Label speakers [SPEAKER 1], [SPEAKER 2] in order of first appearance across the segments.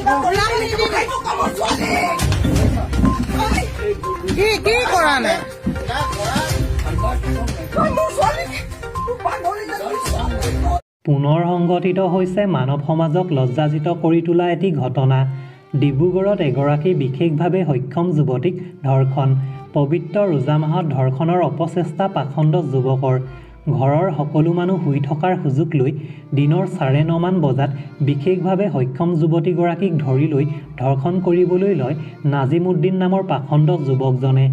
[SPEAKER 1] কিবা কৰিলি নেকি মোক? সেইটো ক মোৰ ছোৱালীক।
[SPEAKER 2] কি কি কৰা নাই?
[SPEAKER 1] তই মোৰ ছোৱালীক তোৰ পাগলী যেন।
[SPEAKER 3] পুনৰ সংঘটিত হৈছে মানৱ সমাজক লজ্জাজিত কৰি তোলা এটি ঘটনা। ডিব্ৰুগড়ত এগৰাকী বিশেষভাৱে সক্ষম যুৱতীক ধৰ্ষণ। পবিত্ৰ ৰোজা মাহত ধৰ্ষণৰ অপচেষ্টা পাষণ্ড যুৱকৰ। ঘৰৰ সকলো মানুহ শুই থকাৰ সুযোগ লৈ দিনৰ 9:30মান বজাত বিশেষভাৱে সক্ষম যুৱতীগৰাকীক ধৰি লৈ ধৰ্ষণ কৰিবলৈ লয় নাজিমুদ্দিন নামৰ পাষণ্ড যুৱকজনে।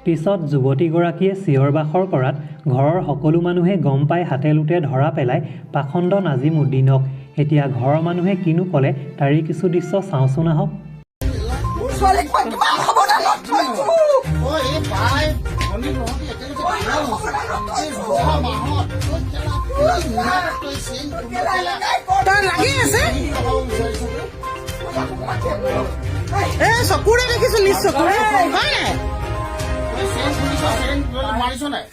[SPEAKER 3] পিছত যুৱতীগৰাকীয়ে চিঞৰ বাখৰ কৰাত ঘৰৰ সকলো মানুহে গম পাই হাতে লোটে ধৰা পেলাই পাষণ্ড নাজিমুদ্দিনক। এতিয়া ঘৰৰ মানুহে কিনো ক'লে, তাৰেই কিছু দৃশ্য চাওঁচোন আহক।
[SPEAKER 1] মোৰ ছোৱালীক মই কিমান সাৱধানত থৈছো।
[SPEAKER 4] অ, এই বাই ভনী তহঁতি একেলগে ডাঙৰ হৈছ। এই যোৱা মাহত তই কেলা কি নাক তই চেন খুলি কেলা
[SPEAKER 2] তই লাগি আছে।
[SPEAKER 4] কি লগাব বিচাৰিছ তই?
[SPEAKER 2] এ চকুৰে দেখিছো, নিজ চকুৰে, হয় নাই?
[SPEAKER 4] তই চেন খুলিছ, চেন তই মাৰিছ নাই?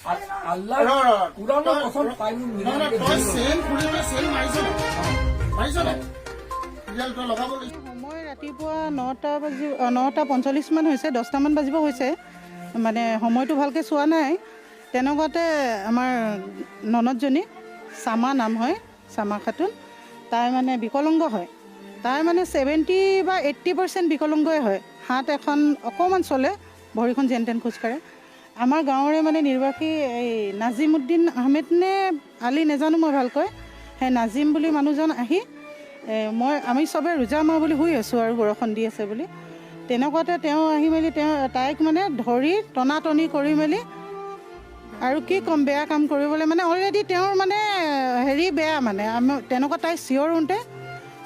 [SPEAKER 5] আল্লাহ
[SPEAKER 4] ৰ, ৰ,
[SPEAKER 5] কোৰাণৰ
[SPEAKER 4] তই-
[SPEAKER 5] কচম পাই মোৰ
[SPEAKER 4] নহয়, নহয়, তই চেন খুলি তই চেন মাৰিছ নাই? মাৰিছ নাই? তেতিয়াহ'লে তই লগাব লৈছ।
[SPEAKER 2] সময় ৰাতিপুৱা 9টা বাজি 9:45মান হৈছে, 10টামান বাজিব হৈছে, মানে সময়টো ভালকৈ চোৱা নাই। তেনেকুৱাতে আমাৰ ননদজনী, চামা নাম হয়, চামা খাতুন, তাই মানে বিকলাংগ হয়। তাই মানে 70 বা 80% বিকলাংগই হয়। হাত এখন অকণমান চলে, ভৰিখন যেন তেন খোজকাঢ়ে। আমাৰ গাঁৱৰে মানে নিৰ্বাসী এই নাজিমুদ্দিন আহমেদ নে আলি নেজানো মই ভালকৈ, সেই নাজিম বুলি মানুহজন আহি মই আমি চবে ৰোজা মাহ বুলি শুই আছোঁ আৰু বৰষুণ দি আছে বুলি, তেনেকুৱাতে তেওঁ আহি মেলি তেওঁ তাইক মানে ধৰি টনা টনি কৰি মেলি আৰু কি ক'ম, বেয়া কাম কৰিবলৈ মানে অলৰেডি তেওঁৰ মানে হেৰি বেয়া মানে। আমি তেনেকুৱা তাই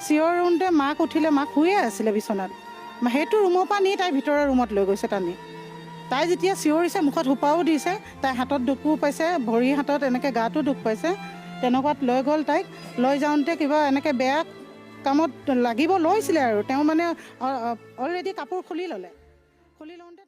[SPEAKER 2] চিঞৰোঁতে মাক উঠিলে। মাক শুয়ে আছিলে বিচনাত। সেইটো ৰুমৰ পৰা নি তাই ভিতৰৰ ৰুমত লৈ গৈছে টানি। তাই যেতিয়া চিঞৰিছে, মুখত সোপাও দিছে, তাই হাতত দুখো পাইছে, ভৰি হাতত এনেকৈ গাটো দুখ পাইছে। তেনেকুৱাত লৈ গ'ল তাইক। লৈ যাওঁতে কিবা এনেকৈ বেয়া কামত লাগিব লৈছিলে আৰু তেওঁ মানে অলৰেডি কাপোৰ খুলি ল'লে। খুলি লওঁতে